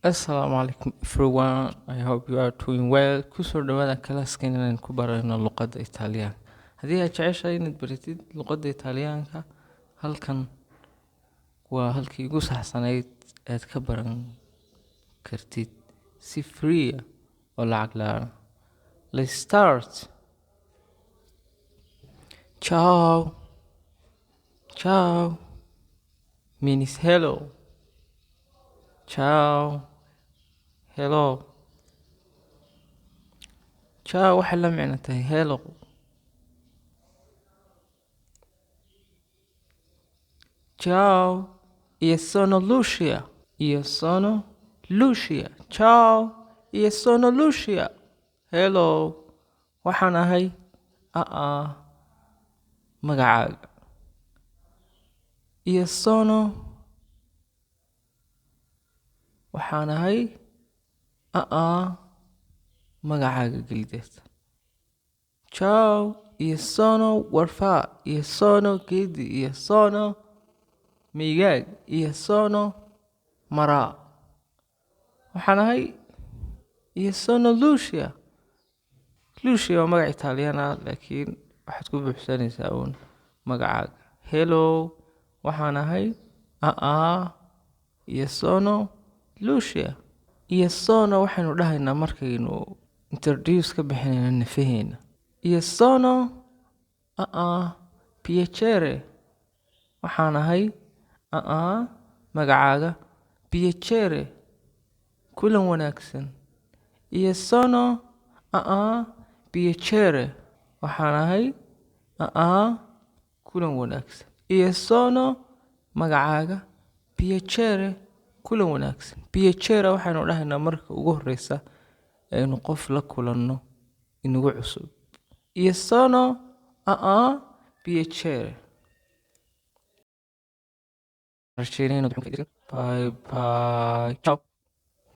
Assalamu alaikum everyone. I hope you are doing well. Kusoo dhawaada classkan inaan ku barayno luqadda Itaaliyaanka. Haddii aad jeceshahay inaad baratid luqadda Itaaliyaanka, halkan waa halkii ugu saxsanayd aad ka baran kartid si free ah oo lacag la'aan ah. Let's start. Ciao. Ciao means hello. Ciao. Hello. Ciao waxay la micno tahay hello. Ciao, io sono Lucia. Io sono Lucia. Ciao, io sono Lucia. Hello. Waxaan ahay magacaaga. Io sono, waxaan ahay magacaaga gelideed. Ciao, io sono Warfa. Io sono Gedi. Io sono Migaag. Io sono Mara. Waxaan ahay io sono Lucia. Lucia waa magac Itaaliyaan ah, laakiin waxaad ku buuxsanaysaa uun magacaaga. Hello, waxaan ahay io sono Lucia. Io sono waxaynu dhahaynaa markaynu introduce ka bixinayno nafaheena. Io sono piacere. Waxaan ahay magacaaga piacere. Kulan wanaagsan. Io sono piacere. Waxaan ahay kulan wanaagsan. Io sono magacaaga piacere, kulan wanaagsan. Piacere waxaynu dhahaynaa marka ugu horeysa aynu qof la kulanno inagu cusub. Io sono piacere. Bye bye. Ciao.